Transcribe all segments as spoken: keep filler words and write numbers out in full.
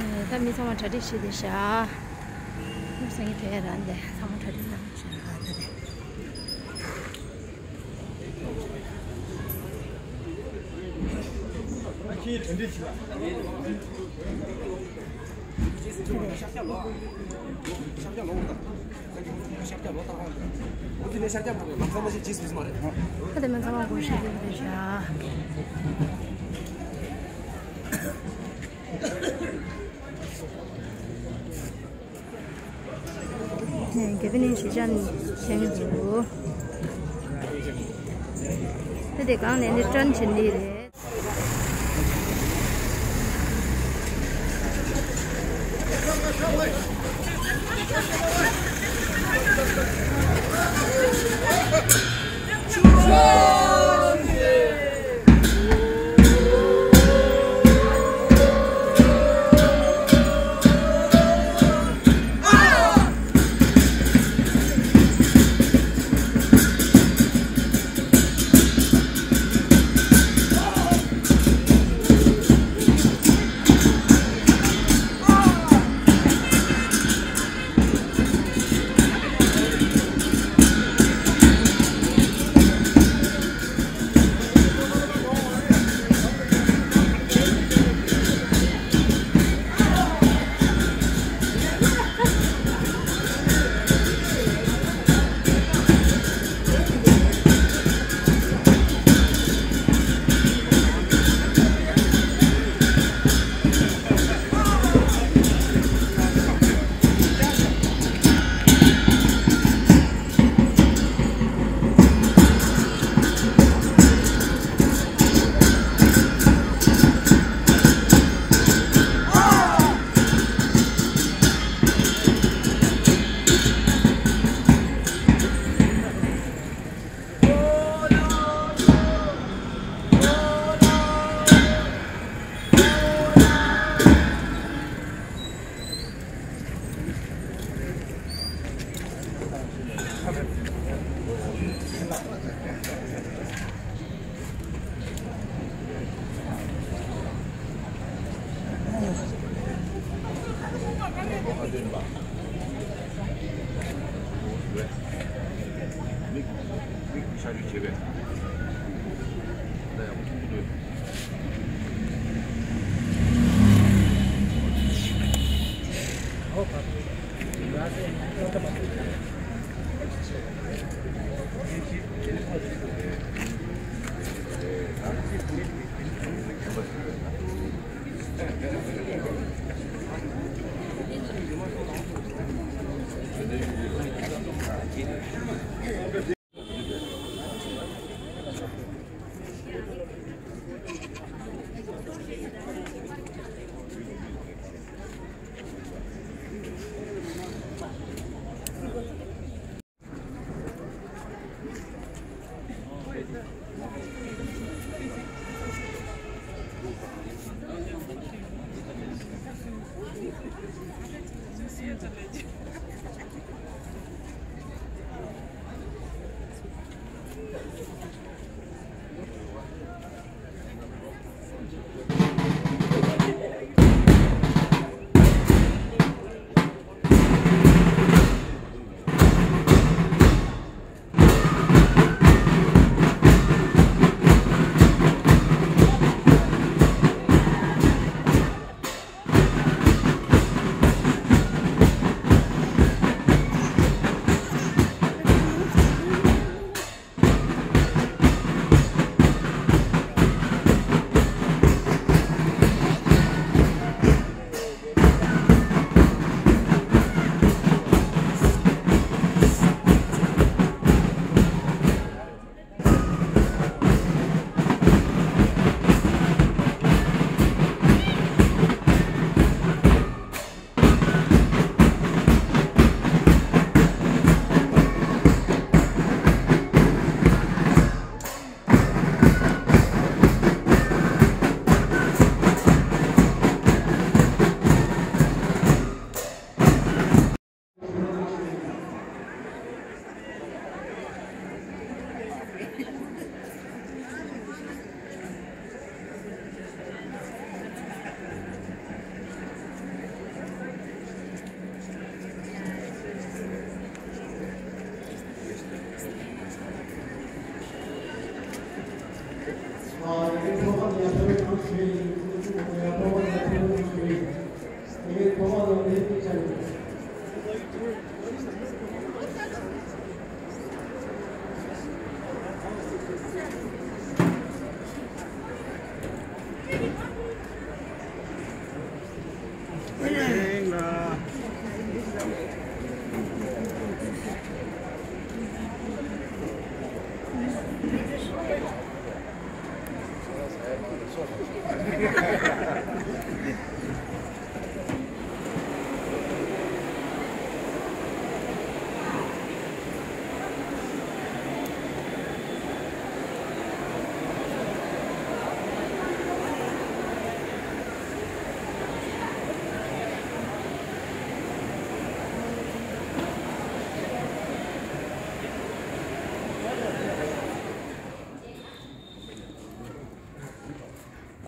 ད་མི་ཚང་མ་གྲ་སྒྲིག་བྱས་ཏེ་བཞག་སང་ཉིན་དེ་རང་དེ་ཚང་མ་གྲ་སྒྲིག་གནང་བཞག་ད་དེ། ཁ་དེ་མི་ཚང་མ་སྒོ་ཕྱེ་གི་རེད་ཤག་དགེ་འཕེལ་གླིང་གཞིས་ཆགས་ནས་བྱེད་ཀྱི་འདུག་ད་དེ་སྒང་ནས་ནི་ཊརན་བྱེད་འདི་རེད།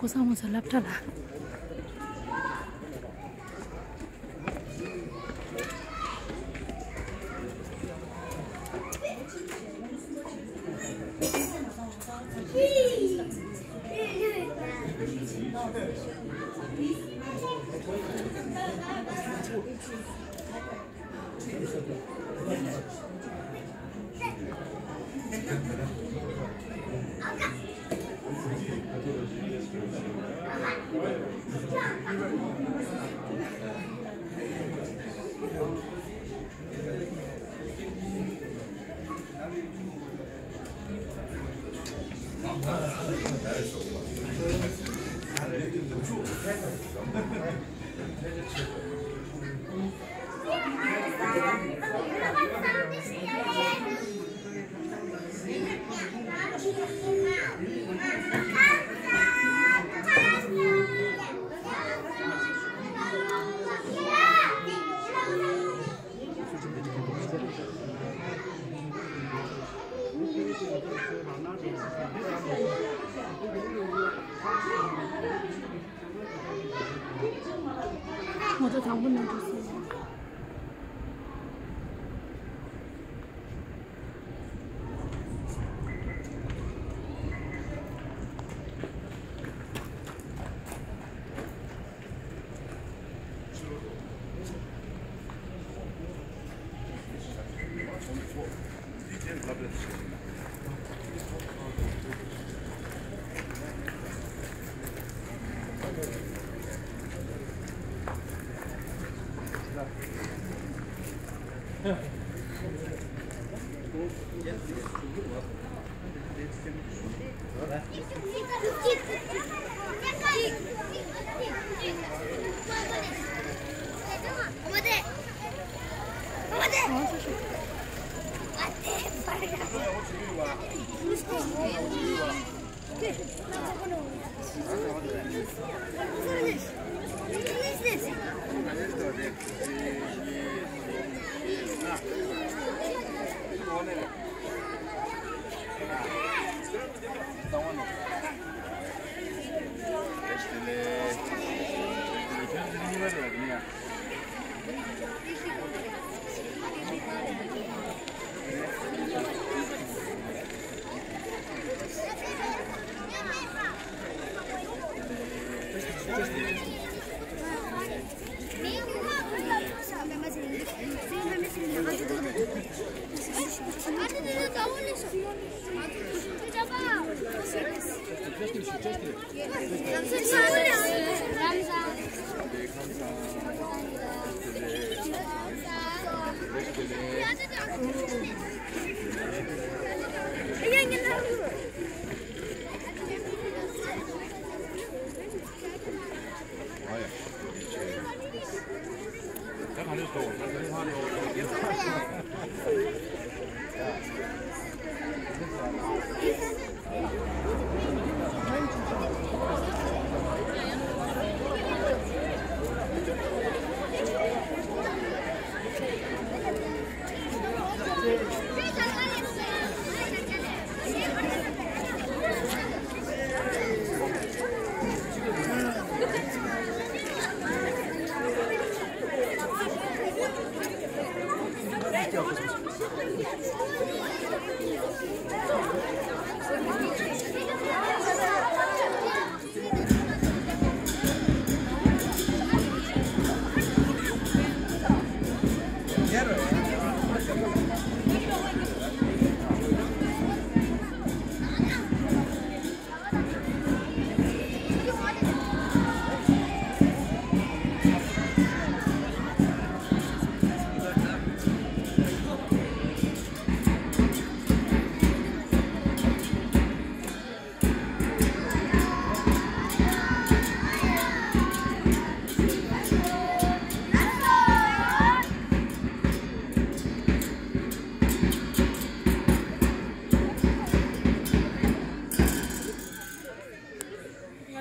ཀོ་ས་མོ་ས་སློབ་གྲྭ་ལ། ངོ་ཚ་དང་པོ་ནང་དུ་སོང་།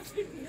དཔལ་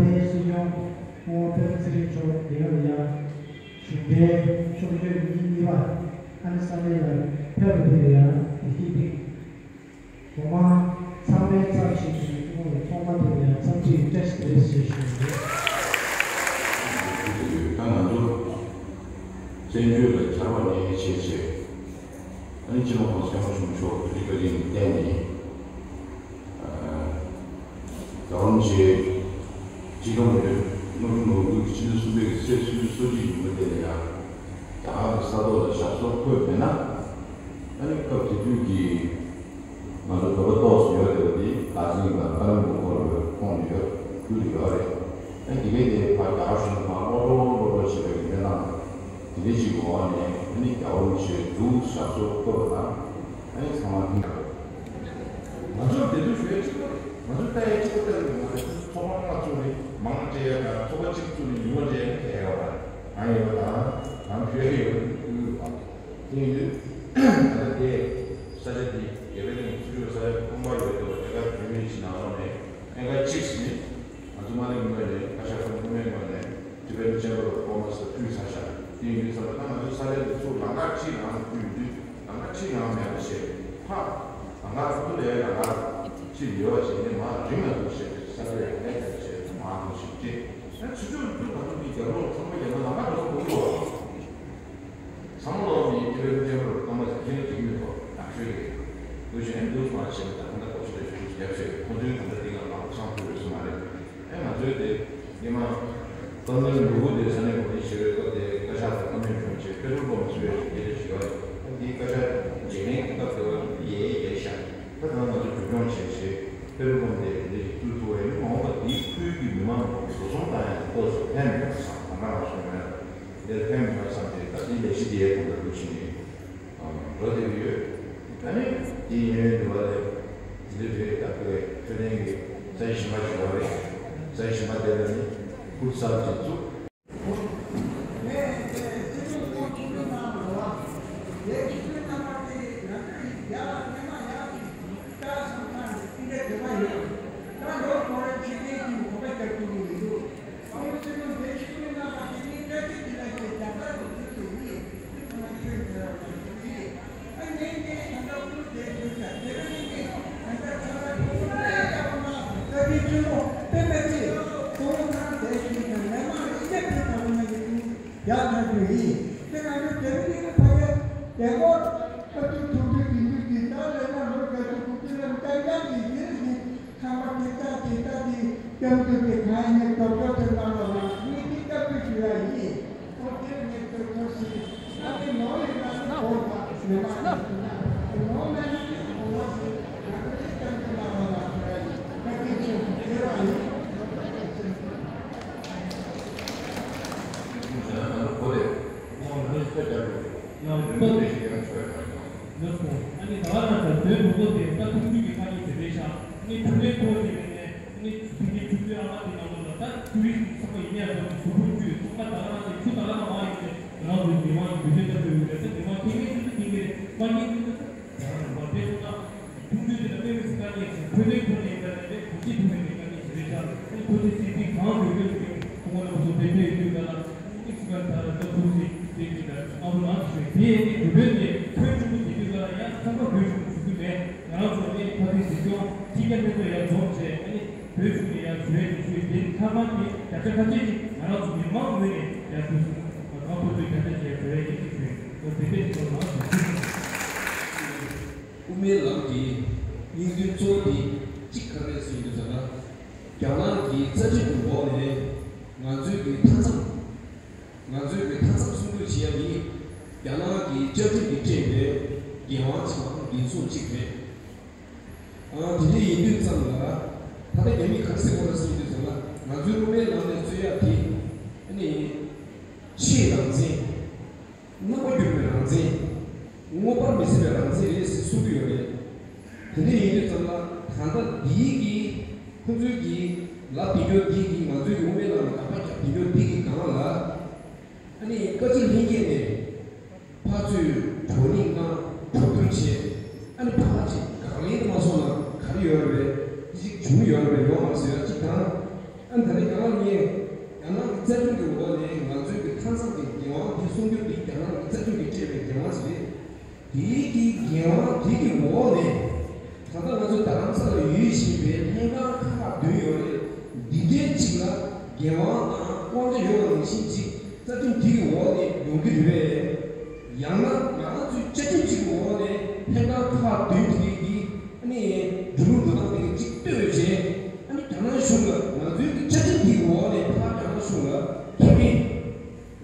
ལྡན་སྲིད་སྐྱོང་སྐུ་ངོ་སྤེན་པ་ཚེ་རིང་མཆོག་འདི་གར་ཡང་གཞུང་འབྲེལ་ཕྱོགས་བསྐྱོད་ཉིན་གཉིས་པ་ཨ་ནི་ས་གནས་ལ་ཕེབས་པ་དེ་ལ་ཡང་བདེ་སྐྱིད་ལྡན། གོང་མ་ཚང་མའི་ཚབ་བྱས་ཏེ་སྐུ་ངོ་ལ་ཐོག་མ་དེ་ལ་ཡང་འཚམས་འདྲི་བཀྲ་ཤིས་བདེ་ལེགས་ཞེས་ཞུ་རྒྱུ་རེད། ད་ང་ཚོ་བཙན་བྱོལ་ལ་གྱར་བ་ནས་བྱས་བྱས། ཨ་ནི་སྤྱི་ནོར་༸གོང་ས་༸སྐྱབས་མགོན་ཆེན་པོ་མཆོག་གི་བཀའ་དྲིན་ལ་བརྟེན་ནས། རྒྱལ་བ་རིན་པོ་ཆེ་སྤྱི་བཏང་ཡོད། སྔོན་འགྲོ་ནོར་བུ་གི་ཆེས་འཛིན་གསུམ་པའི་གི་ཚེས་སུམ་ཅུ་སོ་གཅིག་ཉིན་མོ་དེ་ལ་ཡང་རྒྱ་གར་གྱི་ས་ཐོག་ལ་ཞབས་སོར་འཁོད་མེད་ན། ཨ་ནི་སྐབས་དེ་དུས་ཀྱི་ང་ཚོ་བོད་པ་ཏོག་ཙམ་ཡོད་རེད་པ། དེ་ལག་འཛིན་དང་ཀ་ལམ་གྱི་སྐོར་ལ་ཁོང་ནས་ཡོད་རྒྱུ་རེད་ཡོད་རེད། ཨ་ནི་དེ་གའི་དེ་ཕར་རྒྱ་གར་གཞུང་ལ་ཕར་ཀློག་ཀློག་ཀློག་ཀློག་བྱེད་པའི་གི་གནས་སྟངས་དེ་འདྲ་ཅིག་གི་འོག་ནས། ཨ་ནི་རྒྱལ་བ་རིན་པོ་ཆེ་འདུག་ཞབས་སོར་འཁོད་པ་དང་། ཨ་ནི་ཚང་མ་ཕན་ཐོགས། ང་ཚོ་བདེ་སྡུག་ཞུ་ཡ་གཅིག་པ་རེད། ང་ཚོ་ལྟ་ཡ་གཅིག་པ་ལྟ་གི་མ་རེད། ཚོགས་པ་ལྔ་བཙུགས་ནས་མང་སྤྲད་ཡ་དང་། ཚོགས་པ་གཅིག་བཙུགས་ནས་ཉུང་བ་སྤྲད་ཡ་གལ་ཡོད་མ་རེད། ང་ཡོད་པ་དང་ང་ཕུལ་ཡ་ཡོད་པ་ཡོད་པ། དེ་ཡིན་དུས་ད་ལྟ་དེ་ས་ཆ་འདི་རྒྱལ་བའི་གླིང་ཚུར་ཕྱོགས་ས་ཆ་ཁང་པ་ཡོད་དེ་བ། ཨེ་ཀར་བདུན་མེད་ཅིག་ནང་ལོགས་ནས་ཨེ་ཀར་གཅིག་ཟིན། ང་ཚོ་མ་ཎི་ངོས་ནས་བཀའ་ཤག་ཁང་པའི་ངོས་ནས་Tibetan Chamber of Commerce ལ་ཕུལ་ཚར་ཤག་དེ་ཡིན་དུས་ཙམ་པ་ད་ང་ཚོའི་ས་ཆ་འདི་ཚུར་ལམ་ཁ་ཁྲིད་ནང་ལ་ཕུལ་ཡོད་དུས། ལམ་ཁ་ཁྲིད་ནང་མེད་པ་བྱས། ཕར་ལམ་ཁ་ཐུག་ལས་ལམ་ཁ་ཁྲིད་ཡོད་པ་བྱས་ནས་མར་རིམ་ལ་འདུག་བྱས་ཏེ་ས་ཆ་ཡར་རྒྱས་བྱས་ཏེ་མར་འདུག་ཞིག་བྱས། ཨ་ཚུར་ཕྱོགས་འདི་ཚུར་ང་ཚོ་འདི་རྒྱབ་ལོགས་ཚང་མ་རྒྱབ་ན་ལམ་ཁ་འགྲོ་ས་འདུག་གོ། ཚང་མ་ལོག་ནས་དེ་བས་ཀྱང་རོགས་སྐམ་པ་ཞིག་ཁྱེད་ཀྱིས་མི་ཐོག་ནག་ཤོས་རེད། དུ་ཞེན་དུ་སོང་བ་ཞེས་པ་དང་ད་ལྟ་གོ་ཤེས་དང་ཞུ་རྒྱབ་ཆེ་ཁོང་ཚོའི་ད་ལྟ་འདི་ང་ལ་བསམ་ཐུབ་ཡོད་ས་མ་རེད། ཨེ་ང་ཚོའི་དེ་ཉི་མ་གཏམ་ནོར་ལུ་གུ་དེ་ས་གནས་གོ་རིན་ཞེས་པའི་སྐབས་དེ་བཀའ་ཤག་དང་བཀའ་མོལ་བྱུང་ཆེད་པེ་ཏྲོལ་པམ་བཟོས་ཡོད་ཅེས་སྐད་ཆ་ཞུས་པ་རེད། ཨ་འདིའི་བཀའ་ཤག་རྗེས་ལན་གྱི་སྐབས་དེ་བ་ཡས་ཡས་ཤག་ད་ད་ང་ཚོ་བསྒྱུར་སྐྱོང་བྱས་ཆེད་པེ་ཏྲོལ་པམ་དེ་འདི་ཞིག་བཙུགས་ཐུབ་པ་ཡིན་ན། མ་འོངས་པ་འདིའི་ཁུལ་གྱི་མི་མང་ཚོ་འགྲོ་སོང་བཏང་ཡ་ཏོག་ཙམ་ཕན་མེད་པ་བསམ། ད་ང་རང་སོང་མེད། དེར་ཕན་མི་ཐོགས་བསམ་སྟེ་ད་དེ་ལས་གཞི་དེའི་ཐོག་ལ་འགྲོ་བཞིན་ཡོད། འགྲོ་བསྡད་ཀྱི་ཡོད། ད་ནི་དེའི་ཉེ་བའི་འདུལ་བ་དེ་འདི་རེད། ད་དེ་འཕྲོད་བསྟེན་གྱི་ས་ཡི་གཞན་པ་ཞིག་ཡོད་རེད། ས་ཡི་གཞན་པ་དེ་ལ་ནི་ཧུར་ཚར་གྱིས་བཙུགས། ཚང་མ་དེ་ལྟ་དེ་ལྟ་དེ་སྐྱབས་མགོན་དེ་གང་ཡིན་ནས་རྡོག་རྡོག་དེ་གནང་བ་ལ་ངས་དེ་སྐྱབས་བཅོལ་ཞུ་ཡ་ཡིན། ཨོ་དེ་ངས་དེ་ཐོག་ཞིག་ཨ་ནི་ནོར་ཡོད་ན་ནི་གོ་བ་མེད་མ་ནི་ནོར་མེད་ན་ནི་གོ་བ་ཞིག་ང་ཚོ་དེ་སྐྱབས་བཅོལ་གནང་བ་ལ་ཞུ་ཡ་ཡིན། བཀའ་དྲིན་ཆེ་ཞུ་ཡ་ཡིན། ཡང་ལྟོས་ཏེ་ཞིག་ཡང་ཆོས་དང་། ལགས་སོ། ཨ་ནི་ད་ག་རང་ཚོ་དོན་དུ་ལོ་དེ་ད་ཐུགས་རྒྱུད་ཀྱི་ཁ་ཉིན་དེ་རེད་ཤག་ཨ་ནི་ཐུགས་རེ་ཐོག་ནས་ནས་ཨ་ནི་དེ་ནས་ཆུ་ཚོད་ཨ་མ་དེ་ནང་ལོགས་ལ་ད་ཀུ་རི་ཚང་མ་ཡིན་ནས་ཡང་ད་གཟུགས་པོ་བཅུད་ཚང་མ་ད་ག་རང་ཚོ་ཆུ་ད་ག་རང་མ་ཡིན་ནས་རང་ཚོའི་མི་མང་གི་དུས་ཚོད་ལྟ་བུ་ཡོད་རེད། ད་མི་མང་ཁེ་མེད་ཆུ་ཚོད་ཁེ་མེད་རེད། མ་ཉིན་ཚོད་ད་ད་ག་རང་མ་དེ་སོང་ན་ཐུགས་རྒྱུད་དེ་ལ་དཔེ་མི་སྲིད་ཀ་ འཕྲོད་བསྟེན་ཐོག་ནས་དཀའ་ངལ་རེད། གོམས་གཤིས་ཐོག་ནས་དཀའ་ངལ་ཞིག་རེད་ཤག་ཨ་ནི་ཁོ་ཚོས་སྲིད་ཇུས་གང་འདོད་འདོད་ཀྱི་ཁོང་ལ་ཁོ་ཚོ་དེ་འདྲ་ཡོད་དུས་ག་ལ་ཨ་ནི་སུ་ག་ད་ལ་ད་ཁོ་ཚོས་དེ་ཡོད་ད་ཨ་བུ་ལགས་ཞུས་དེ་ཡིན་དུས་བོད་ནས་ཐོན་ཆུང་པོ་དེ་དུས་ག་ལ་ཡང་ཚང་མ་བོད་ཆུང་པོ་ཞུ་རྒྱུ་མེད། ང་རང་ཚོ་ནས་ཕ་གི་གཟིགས་སྐྱོང་ཁྲིད་མཁན་དེ་ཚོ་ཡར་འཛོམས་བྱས་ཨ་ནི་བོད་ཆུང་ནས་ཡར་བཟོས་ཏེ་ཞུས་དེ་ཐ་མ་དེ་བརྒྱ་ཆ་ཁ་ཆེ་ཅིག་ང་རང་ཚོ་མི་མང་ངོས་ནས་ཡར་ཞུ་སོང་། ང་ཚོ་ཚོས་བརྒྱ་ཆ་བརྒྱ་བཟོ་ཡ་ཡིན་ཞུས་ཨོ་དེ་འདྲས་ཞིག་ང་རང་ཚོ་ཞུ་སོང་། དབུ་མའི་ལམ་གྱི་སྙིང་དོན་གཙོ་བོ་དེ་གཅིག་ག་རེ་རེད་ཟེར་ཡོང་དུས་ཙམ་ན། རྒྱ་ནག་གི་རྩ་ཁྲིམས་ཀྱི་འོག་ནས་ང་ཚོའི་གི་མཐའ་མཚམས། ང་ཚོའི་གི་མཐའ་མཚམས་སྲུང་སྐྱོབ་བྱེད་ཡ་ནི་རྒྱ་ནག་གི་བཅའ་ཁྲིམས་ཀྱིས་སྤྲད་པའི་འགན་དབང་ཆེ་བ་དང་འགན་སྲུང་གཅིག་རེད། ཨང་དེ་འདྲ་ཡིན་དུས་ཙམ་ལ་ད་ལྟ་རྒྱ་མིས་ག་རེ་ཟེར་གོ་ར་ཟེར་དུས་ཙམ་ལ་ང་ཚོའི་དབུ་མའི་ལམ་ནས་རྩོད་ཡ་དེ་ཨ་ནི་ཆེས་རང་བཙན། རྣམ་པ་འགྱུར་མེད་རང་བཙན། མངོན་པར་མི་འཚེ་བའི་རང་བཙན་རེད་ཟེར་གསུང་གི་ཡོད་རེད། དེ་འདྲ་ཡིན་དུས་ཙམ་ལ་ད་ལྟ་འདིའི་གི་ཁོང་ཚོའི་གི་ལབ་བསྡད་རྒྱུ་འདི་གི་ང་ཚོའི་གི་དབུ་མའི་ལམ་ལ་དགག་པ་རྒྱབ་བསྡད་རྒྱུ་འདི་གི་སྒང་ལ་ཨ་ནི་བཀའ་སྤྱི་ལྷན་རྒྱས་ནས་ཕར་ཚུར་བགྲོ་གླེང་གནང་གྲོས་བསྡུར་བྱས་ཨ་ནི་ཕར་ཕར་ཅིག་དགག་ལན་དུ་མ་སོང་ན་ག་རེ་ཡོད་རེད། ཅིག་བྱུང་ཡོད་རེད་ཡོད་མ་རེད་ཟེར་ཡ་གཅིག་དང་། ཨ་ནི་ད་ལྟ་རྒྱ་ནག་གཉིས་རྒྱ་ནག་གི་རྩ་ཁྲིམས་ཀྱི་འོག་ནས་ང་ཚོའི་གི་མཐའ་མཚམས་ཀྱི་འགན་དབང་དེ་སྲུང་སྐྱོབ་དེ་རྒྱ་ནག་གི་རྩ་ཁྲིམས་ཀྱིས་སྤྲད་པའི་འགན་དབང་ཞིག་རེད། དེའི་གི་འགན་དབང་དེ་གི་འོག་ནས་ད་ལྟ་ང་ཚོ་རྡ་རམ་ས་ལ་ཡོད་བཞིན་པའི་ལྷན་ཁང་ཁག་ཁག་བདུན་ཡོད་རེད། འདི་འདྲའི་གཅིག་ལ་འགན་དབང་དང་དབང་ཆ་ཡོད་པ་ནང་བཞིན་གཅིག་རྩ་ཁྲིམས་དེ་གི་འོག་ནས་ཡོང་གི་རེད་པས། ཡང་ན་ང་རང་ཚོའི་བཅའ་ཁྲིམས་གཅིག་གི་འོག་ནས་ལྷན་ཁང་ཁག་བདུན་དེ་གི་ཨ་ནི་འགྲོ་ལུགས་འགྲོ་སྟངས་དེ་གི་གཅིག་ལྟོས་བྱས་ཨ་ནི་རྒྱ་ནག་གཞུང་ལ་ང་ཚོའི་གི་བཅའ་ཁྲིམས་དེ་གི་འོག་ནས་ཕར་རྒྱ་ནག་གཞུང་ལ་ཁེ་ཕན་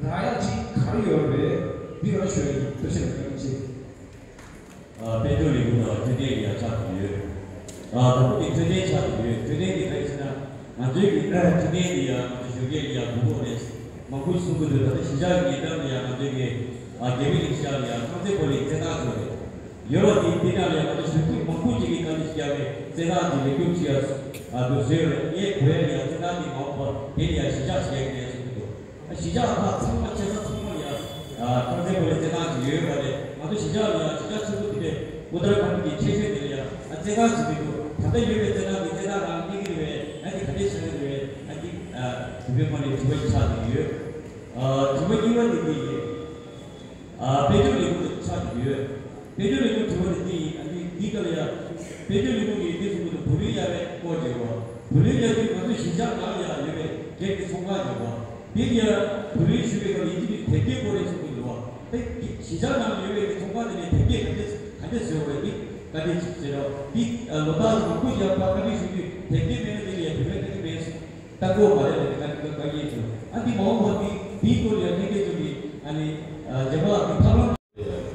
རག་ཡ་ཅིག་ག་རེ་ཡོད་རེད། འདི་ང་ཞུ་ཡ་ཡིན། ཐུགས་རྗེ་ཆེ། ཨ་དཔལ་འབྱོར་ལས་ཁུངས་དང་འཕྲོད་བསྟེན་ལ་ཡ་ཆགས་ཀྱི་ཡོད། ཨ་དང་པོ་དེ་འཕྲོད་བསྟེན་ཆགས་ཀྱི་ཡོད། འཕྲོད་བསྟེན་དེ་ག་རེ་ཟེར་ན་ང་ཚོའི་གི་འཕྲོད་བསྟེན་དེ་ཡ་ང་ཚོ་ཞོགས་ཀས་ལ་ཡ་དགོས་མཁོ་རེད། མང་པོ་ཞིག་གསུང་གི་འདུག་ད་ལྟ་གཞིས་ཆགས་ཀྱི་ཉེ་འགྲམ་ལ་ཡ་ང་ཚོའི་གི་ཨ་རྒྱ་མི་གི་གཞིས་ཆགས་ལ་ཡ་རྐང་རྩེད་སྤོ་ལོའི་རྩེད་ཐང་ཅིག་ཡོད་རེད། ཡོད་པ་དེ་དེ་ནང་ལ་ཡ་ང་ཚོ་གཞོན་སྐྱེས་མང་པོ་ཅིག་གིས་དཀའ་ལས་ཤིག་བརྒྱབ་ནས་རྩེད་ཐང་དེ་ལེགས་གྲུབ་བྱས་ཡ་ཨ་དུ་བཟོས་ཡོད་རེད། ངས་གོ་ཡ་ལ་ཡ་རྩེད་ཐང་དེ་མ་འོངས་པ་དེ་ལ་ཡ་གཞིས་ཆགས་ཤིག་ཡ་གི་ལས་བྱེད་ཀྱི་འདུག་ཨ་གཞིས་ཆགས་ཁག་ཚང་མ་ཆེ་ས་ཚང་མ་ལ་ཡ་ཨ་རྐང་རྩེད་སྤོ་ལོའི་རྩེད་ཐང་ཅིག་ཡོད་པ་རེད། ང་ཚོ་གཞིས་ཆགས་ལ་ཡ་གཞིས་ཆགས་ཆེན་པོ་དེ་འདྲའི་ཨུ་ཏར་ཁཱན་གྱི་ཆེ་ཤོས་དེ་ལ་ཡ་ཨ་རྩེད་ཐང་ཅིག་མི་འདུག་ད་ལྟ་ཡོད་པའི་རྩེད་ཐང་དེ་རྩེད་ཐང་རང་གཉིས་ཀྱི་རེད་པས། ཨ་དེ་ག་འདྲས་ཆགས་ཀྱི་རེད་པས། ཨ་དེ་ཨ་དེ་འདྲའི་སྐོར་ནས་དྲི་བ་ཞིག་ཆགས་བསྡད་ཡོད། ཨ་དྲི་བ་གཉིས་པ་དེ་འདི་ཡིན། ཨ་དཔལ་འབྱོར་ལས་ཁུངས་དང་ཆ་འདི་ཡོད། དཔལ་འབྱོར་ལས་ཁུངས་དྲི་བ་དེ་འདི་ཡིན། ཨ་ནི་འདི་ག་ལ་ཡ། དཔལ་འབྱོར་ལས་ཁུངས་ཀྱིས་འདི་གསུང་གི་འདུག་བུ་ལོན་གཡར་བའི་སྐོར་བརྗོད་པ། བུ་ལོན་གཡར་དུས་ང་ཚོ་གཞིས་ཆགས་ནང་ལ་ཡ་ཡོད་པའི་སྒེར་གྱི་ཚོང་ཁང་བརྗོད་པ། འདི་ཡ་བུ་ལོན་ཞུ་བའི་སྐབས་ཡིན་གཅིག་མིན་དེབ་སྐྱེལ་དགོས་རེད་གསུང་གི་འདུག་བ། དེ་གཞིས་ཆགས་ནང་ལ་ཡོད་པའི་གི་ཚོང་ཁང་དེ་ནས་དེབ་སྐྱེལ་ག་འདྲས་ག་འདྲས་བཟོས་དགོས་རེད། འདི་ག་འདྲས་ཅིག་བཟོས་རོགས། འདི་ལོ་ལྟར་མང་པོ་ཞིག་ཡ་ཕར་བཀའ་འདྲི་ཞུ་དུས་དེབ་སྐྱེལ་མེད་ན་དེ་ལ་ཡ་དེབ་སྐྱེལ་གཏོང་གི་མེད་གསུང་། ལྟ་སྐོར་མ་རེད་ལབ་ནས་ཁ་ཁ་ཁ་ཡིན་ཞུ། ཨ་འདི་མ་འོངས་པ་འདི་འདིའི་སྐོར་ལ་ཡང་ལྷན་རྒྱས་ཚོ་གིས་ཨ་ནི་རྒྱ་གར་གྱི་ཐབས་ལམ།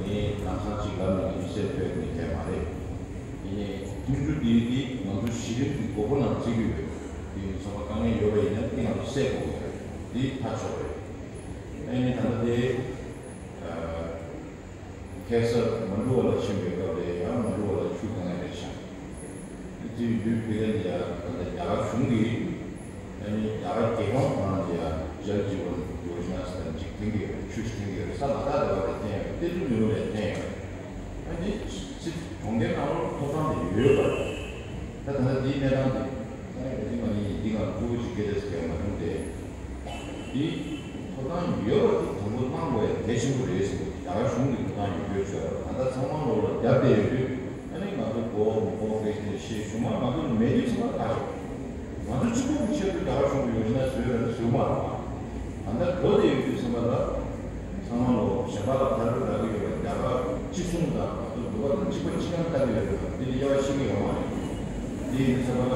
ངས་ལམ་སང་ཅིག་ལབ་ནས་ངས་གསལ་ཐོས་ནས་བསྡད་མ་རེད། ཡིན་ནའི་ཐུང་ཐུང་འདི་འདི་ང་ཚོ་གཞི་རིམ་གྱི་དགོས་མཁོ་རྣམས་བརྩི་གི་ཡོད། འདི་ཚང་མ་དཀའ་ངལ་ཡོད་པ་ཡིན་ན་འདི་ང་ཚོ་སེལ་དགོས་ཀྱི་རེད། འདི་ཐག་ཆོད་རེད། ཨ་ནི་ད་ལྟ་དེ། ཁ་སང་མན་ཌུ་ཝ་ལ་ཕྱིན་པའི་སྐབས་ལ་ཡང་མན་ཌུ་ཝ་ལ་ཆུ་གང་ཡང་མེད་ཤག་དེ་དུས་ཡུལ་ཕེབས་མཁན་ཡང་ད་ལྟ་རྒྱ་གར་གཞུང་གིས་ཨ་ནི་རྒྱ་གར་རྒྱལ་ཁབ་ནང་ལ་ཡང་ཇལ་ཇི་ཝན་ཡོ་ཇི་ན་ཟེར་ཅིག་འཐེན་གྱི་ཡོད་རེད། ཆུ་ཞིག་འཐེན་གྱི་ཡོད་རེད། ས་ལ་ད་དེ་བ་དེ་བསྟན་ཡོད་རེད། དེ་དུས་ཡོད་རེད་བསྟན་ཡོད་རེད། ཨ་ནི་སྲིད་གྲོང་ཁྱེར་ནང་ལ་ཐོབ་ཐང་དེ་ཡོད་པ་རེད། ད་ད་ལྟ་དེའི་གནས་སྟངས་དེ་ད་ནི་འདི་ང་ནི་འདི་ག་ལ་ཕྲུ་གུ་ཅིག་སྐད་ཆ་ཟེར་མ་བྱུང་སྟེ། འདི་ཐོབ་ཐང་ཡོད་པ་དེ་དང་པོ་གནང་དགོས་ཡ་གལ་ཆེན་པོ་རེད་ཟེར། རྒྱ་གར་གཞུང་གིས་ཐོབ་ཐང་ཡོད་རྒྱུ་བྱས་པ་ད་ལྟ་ཚང་མ་ལོག་ལ་རྒྱབ་བསྡད་ཡོད་དུས་ཨ་ནི་ང་ཚོ་གོ་མི་གོ་སྐད་ཆ་ཤེས་ཤུགས་མ་ང་ཚོ་ལ་མེད་དུས་ཚང་མ་ཁ་ཤོག་ང་ཚོ་གཅིག་པོ་གི་ཆེད་དུ་རྒྱ་གར་གཞུང་གི་ཡོ་ཇི་ན་བཟོས་པ་ནི་བཟོས་མ་རེད་པ། ད་ལྟ་འགྲོ་བསྡད་ཡོད་དུས་ཚང་མ་ལ། ཚང་མ་ལོ་གཞན་པ་ལ་དར་རྒྱས་རྒྱ་གར་སྤྱི་གསུམ་དང་ང་ཚོ་འདུག་པ་དང་གཅིག་པ་གཅིག་རྐྱང་ལྟ་གི་ཡོད་རེད། འདི་ལ་དབྱེ་བ་ཕྱེ་གི་ཡོད་མ་རེད། འདི་ཡིན་ཚེ་བ་ལ་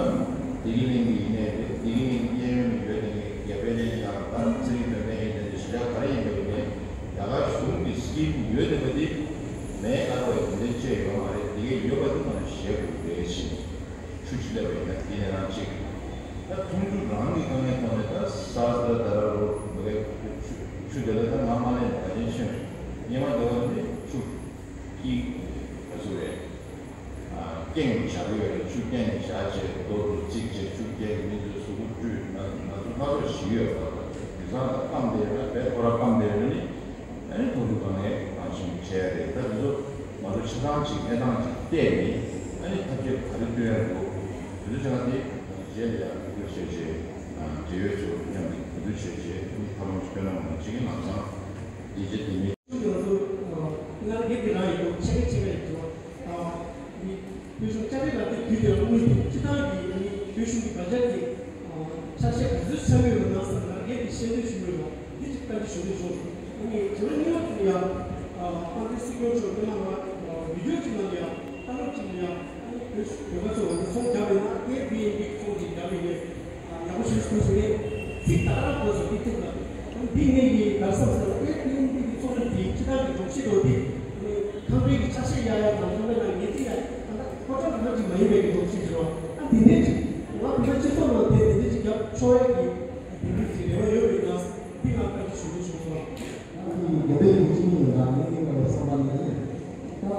བདེ་སྐྱིད་གླིང་གི་ཡིན་ནའི་རེད། བདེ་སྐྱིད་གླིང་གི་གཡས་གཡོན་ནས་ཡོད་དེ་ནས་རྒྱ་བལ་ཡིན་ཡང་ད་ཚེ་རིང་དོན་ལྡན་ཡིན་ནའི་གཞིས་ཆགས་ག་རེ་ཡིན་པ་ཡིན་ནའི་རྒྱ་གར་གཞུང་གི་སྐྱིད་ཡོད་བསྡད་པ་འདི་མེད་ཨ་བའི་དོན་ལྡན་བཅས་ཡོད་མ་རེད། དེ་གའི་ཡོད་པ་འདི་ང་ཚོ་བཞེས་དགོས་ཀྱི་རེད་ཕྱིན། ཆུ་ཆུ་ལས་པའི་ཡིན་ན་དེ་ནས་རང་གཅིག་ད་ཐུང་ཐུང་རང་གི་དཀའ་ངལ་ཐོག་ནས་ད་ས་ས་ད་ད་ར་རོ་མི་རེད། ཆུ་ཆུ་དེ་ལ་ད་ང་མ་ལས་ནས་ག་ཅན་ཤོད་ཉི་མ་དེ་བ་ནི་ཆུ་ཀི་ག་ཚོད་རེད། སྐྱེང་ནས་བཞག་གི་ཡོད་རེད། ཆུ་སྐྱེང་ནས་བཞག་བྱས་རྡོ་དུ་བརྩིགས་བྱས་ཆུ་རྒྱག་གི་མི་ཚོས་གཟུགས་པོ་བཀྲུས་ང་ང་ཚོ་སྣ་ཚོགས་ཞིག་ཡོད་པ་དེང་སང་ད་སྐམ་བསྡད་ཡོད་ན་བས་ཁོ་ར་སྐམ་བསྡད་ཡོད་ན་ནི། ཨ་ནི་ཐུང་ཐུང་གང་ནས་གང་ཞིག་བྱས་རེད། ད་དེ་ཚོ་ང་ཚོ་ཆ་ཚང་ཅིག་གནས་སྟངས་ཅིག་བལྟས་ནས་ཨ་ནི་ཐབས་ཤེས་ག་ སྟོན་ཡག་འདུག་དེ་ཚོ་ཆ་དེ་རྗེས་ལ་ཡང་འགུལ་སྐྱོད་བྱས་རྗེས་འབྲེལ་ཡོད་ཚོ་མཉམ་དུ་གོ་བསྡུར་བྱས་རྗེས་ཐབས་ལམ་ཞིག་སྟོན་ན་མ་གཅིག་ཡིན་ལམ་སང་རྒྱལ་སྤྱི་དེ་མི། ང་ལ་ངེད་ཀྱི་རང་ཡིན་འདུག་ཆེ་གེ་ཆེ་གེ་ཡིན་འདུག་ཨ་ནི་བོད་གཞུང་བཅའ་ཁྲིམས་ལ་དེ་དུས་དེར་དངུལ་དེ་སྤྱི་བཏང་གི་ནི་བོད་གཞུང་གི་བར་ཆད་དེ་ཆ་ཤས་ག་ཚོད་ཆགས་ཡོད་པ་ན་ཟེར་ན་ངས་དེ་ཤེས་འདོད་ཞུ་གི་ཡོད། འདི་ཅིག་བཀའ་འདྲི་ཞུ་འདོད་བྱུང་། ཨ་ནི་དྲི་བ་གཉིས་པ་དེ་ཡང་ཨ་ཨ་ནི་སྲིད་སྐྱོང་མཆོག་སྔོན་མ་ང་བི་ཌི་ཡོ་ཅིག་ནང་ལ་ཡང་ལྟ་རྟོག་ཅིག་ལ་ཡང་ཨ་ནི་བོད་བོད་པ་ཚོ་ཚོང་རྒྱག་པ་ཡིན་ན་ཨེ་བི་ཨེན་བི་ཚོང་དེ་རྒྱག་པ་ཡིན་ན། ཡག་པོ་ཞིག་གསུངས་སོང་ངས། ཚིག་ད་རང་དགོས་སོ་འདི་ཐུག་ན། འདི་ངེད་ཀྱི་གར་སོང་ཟེར་བ་ཨེ་ཏིང་འདི་གི་ཚོགས་འདུ་འདི་སྤྱི་བཏང་གི་སྒྲོམ་གཞི་འདྲ་བོ་འདི། ཁང་པའི་གི་ཆ་ཤས་གཡར་ཡག་དང་ཚོང་པའི་ནང་ངེད་ཅིག་ཡ་ད་ལྟ་ཁོ་ཚོ་ནང་ཅིག་མ་ཡིན་པའི་གི་སྒྲོམ་གཞི་འདྲ་བོ། ཨ་འདི་འདྲས་ཅིག་ང་བོད་པ་སྤྱི་ཚོགས་ནང་དེ་འདི་འདྲས་ཅིག་རྒྱབ་ཆོག་ཡག་གི་འདི་འདྲས་ཅིག་རེ་བ་ཡོད་པའི་ནང་འདི་ང་བཀའ་འདྲི་ཞུ་འདོད་བྱུང་སོང་། ཨ་འདི་རྒྱ་བལ་གྱི་སྤྱི་མི་ཡིན་ན་ངེད་ཀྱི་བསམ་པ་ནི་ད།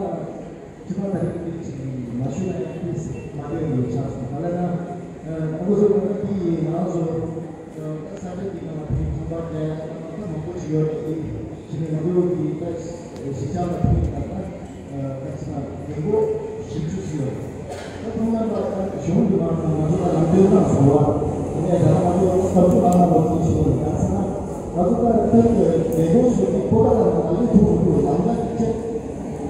དྲི་བ་ད་རེས་ཀྱི་ཅིག་མ་ཞུ་ན་ཡང་ཏོག་ཙམ་མ་བདེ་བ་ཡོད་ཆགས་སོང་། ག་ལ་ན་ཨ་ཁོ་ཚོ་ང་ཚོ་འདི་ཡིན་ང་ཚོ་ད་ས་ཆ་འདི་ནང་ལ་དེ་ཁང་པ་རྒྱག་ཡག་ད་མང་པོ་ཞིག་ཡོད་རེད། དེ་ཕྱི་ནས་ང་ཚོ་གི་ད་གཞིས་ཆགས་ལ་ཕུལ་ཡག་ད་ད་ཅི་ན་རྒན་གོག་བཞི་བཅུ་ཞིག་ཡོད་རེད། ད་ཐོག་མར་ད་གཞུང་གི་ནང་ང་ཚོ་ལ་ལམ་སྟོན་གནང་སོང་བ། དེ་ནས་ད་ང་ཚོ་ས་ཕྱོགས་ལ་ང་ཚོ་ཞུ་བ་ཡིན། ད་ཚང་མ་ང་ཚོ་ད་ལྟ་རྒན་གོག་ཞིག་གི་ཁོ་པ་ད་ང་ཚོ་ཐུག་མི་ཐུབ་ལམ་ཁ་གི་ཆེད།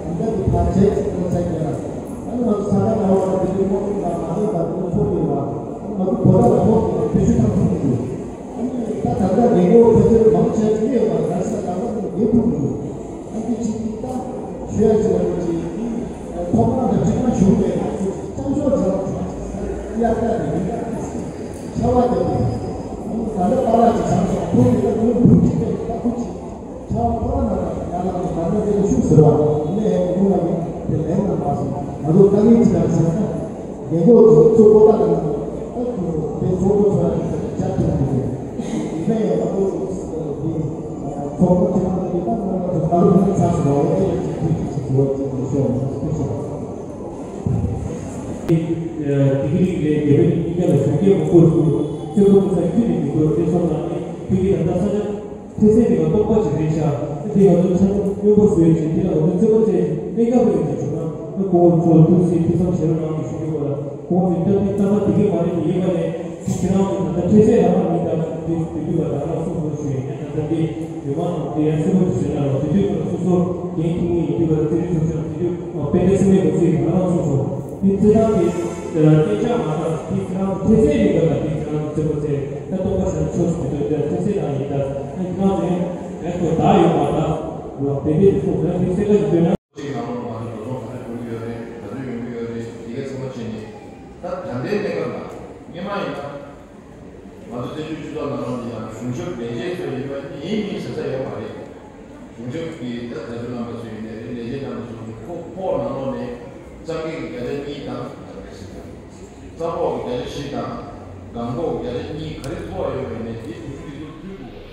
ཨ་ནི་ང་ཚོ་ཕར་བྱས་ཚིག་ཐོག་ཚད་ཀྱི་ལ། ཨ་ནི་ང་ཚོ་ས་ག་ཟླ་བ་དེ་དུས་ཁོང་ཚོ་ང་མ་ལོས་པ་དེ་ཚོ་ཚོགས་ཡོད་པ། ཨ་ནི་ང་ཚོ་བོད་ལ་ཐོག་གི་ཕེབས་བསུ་ཐང་ཐུག་མི་འདུག་ཨ་ནི་ད་ད་ལྟ་རྒན་གོག་ཕལ་ཆེར་མང་ཆེ་ཤོས་ཡོད་པ་ག་ས་ལ་ང་ཚོ་ཡོད་ཐུབ་མི་འདུག་ཨ་ནི་ཅིག་ད་ཞུ་ཡ་ཅིག་ལ་ཅིག་ཐོག་མ་དང་གཅིག་མ་བྱུང་བའི་ང་ཚོ་ཅིག་བསམ་ཤོག་ཅིག་ལ་ཅིག་གཡར་ད་རེད། ཡིན་ད་ཅིག་ཆར་པ་བརྒྱབ་པ་ཨ་ནི་ད་ལྟ་པཱ་ལགས་ཅིག་བྱང་སོང་། ཁོང་གིས་ད་དུང་བུ་གཅིག་པའི་ལྟ་བུ་ཅིག་ཁྱེད་རང་ཁོ་རང་ནང་ལ་ཡར་ལངས་ནས་ད་ལྟ་དེ་ཤུགས་ཟེར་བ་ནས་ཧེ་ཀོ་ལ་ཡིན་དེ་ལན་ལ་མ་སོང་། ང་ཚོ་དཀའ་ངལ་ཅི་ལ་ཟེར་ན། རྒན་གོག་ཚོ་ཚོ་ཀོ་ཏ་ལ་ནང་ལ་ད་དུང་དེ་ཚོགས་འདུ་ཚོགས་ཡག་གི་ཆ་ཐུབ་མི་འདུག་ཡིན་ན་ཡང་ང་ཚོ་དེ་ཚོགས་འདུ་ཆེ་ཁག་དེ་ད་ང་ཚོ་ད་ལོ་ཚར་སོང་བ་ཨེ་ལ་ཅིག་ཐུགས་ཀྱི་ཅིག་ཟེར་བ་ཅིག་ལ་ཤོག་ང་ཚོ་ཐུགས་ཆེ། དེ་གི་རིགས་ལས་རྒྱལ་བའི་སྙིང་ག་ལ་གཞོན་སྐྱེས་མང་པོར་སུ་ཚེ་ཁོ་ཚོ་ས་ཁྱོད་ནས་མི་འགྲོ་དེ་སོང་ན་ནི་བོད་ཀྱི་ད་ལྟ་ས་ཆ་ཐེ་ཚད་དེ་ག་སྟོང་པ་ཞིག་རེད་ཤག་དེ་ང་ཚོ་ཆ་སྙོམས་པོ་བཟོས་ཅིག་དེ་ལ་ང་ཚོ་བརྩེ་བ་བཅས་ཀྱི་གནས་སྐབས་རེད་ཅིག་བྱུང་ན་ཨ་ཁོ་བོ་ཚོ་ཐུགས་སྲས་ཐུགས་བསམ་བཞེས་རོགས་གནང་གི་ཞུ་རྒྱུ་གོ་ལ་ཁོ་བོ་ཚོའི་སྟབས་བདེ་རྟག་པར་དེ་གས་མ་རེད་དེ་ཡིན་པ་ནས་ཁྱེད་རང་ཚོ་ད་ལྟ་ཐེ་ཚད་རང་མ་མི་ལྟར་དེ་དེ་དུས་ལ་རང་རང་སོ་སོ་ཞུ་ཡིན་ན་ད་ལྟ་དེ་ཡོད་མ་ནང་དེ་ཡང་སེམས་པ་དུ་ཟེར་ན་རོགས་དེ་དུས་ཁོ་ན་སོ་སོ་འགན་འཁྱེར་མཁན་ཡིན་དུས་ལ་རྩེད་རིགས་སོ་སོ་དེ་དུས་དཔེ་འདྲ་སེམས་ལས་མི་ཚེ་ཡིན་ང་རང་སོ་སོ་དེ་རྩེད་ཐང་དེ་སྐད་ཆ་མ་ཐག་དེ་ཁྱེད་རང་ཚོ་ཐེ་ཚད་རིགས་ལ་དེ་ཁྱེད་རང་ཚོ་རྩེད་པ་རྩེད་ད་སྟོང་པ་ཞིག་ཆོག་སུ་མི་འདུག་དེ་ཐེ་ཚད་རང་ཡིན་ད་ཁྱེད་རང་ཚོ་ཡང་ཡང་ཁོ་ད་ཡོད་མ་ད་རོགས་དེ་དེ་ཚོ་ང་དེ་སེམས་ཁ་ཞིག་སྟོན་ན། གཅིག་ནང་ལོགས་ང་ཚོ་འགྲོ་སོང་ག་ཚོད་འགྲོ་གི་ཡོད་རེད། ག་ཚོད་ཡོང་གི་ཡོད་རེད། དེ་ག་ཚང་མ་བྱས་ནས་ད་ད་ལྟའི་གནས་སྐབས་ལ་སྔོན་མ་ཡིན་ན་ང་ཚོ་བཙན་བྱོལ་སྤྱི་ཚོགས་ནང་ལོགས་ནས་ཡང་གཞུང་ཞབས་ལས་བྱེད་ཚོ་ཡིན་པ་ཡིན་མིན་ཟེར་ས་ཡོད་མ་རེད། གཞུང་ཞབས་ཀྱི་ད་བརྡ་སྤྲོད་རྣམ་པ་ཚོ་ཡིན་ནའི་རེད། ལས་བྱེད་རྣམ་པ་ཚོ་ཁོ་ཁོག་ནང་ལོགས་ནས་གཙང་སྦྲ་གི་བརྒྱ་ཆ་གཉིས་དང་གཙང་ཁོག་གི་བརྒྱ་ཆ་བཞི་དང་སྒང་ཁོག་གི་བརྒྱ་ཆ་གཉིས་ག་རེ་ཐོབ་ཡོད་པ་ཡིན་ནའི་དེ་དེ་ཚོ་དེ་ཚོ་ཕུལ་དགོས།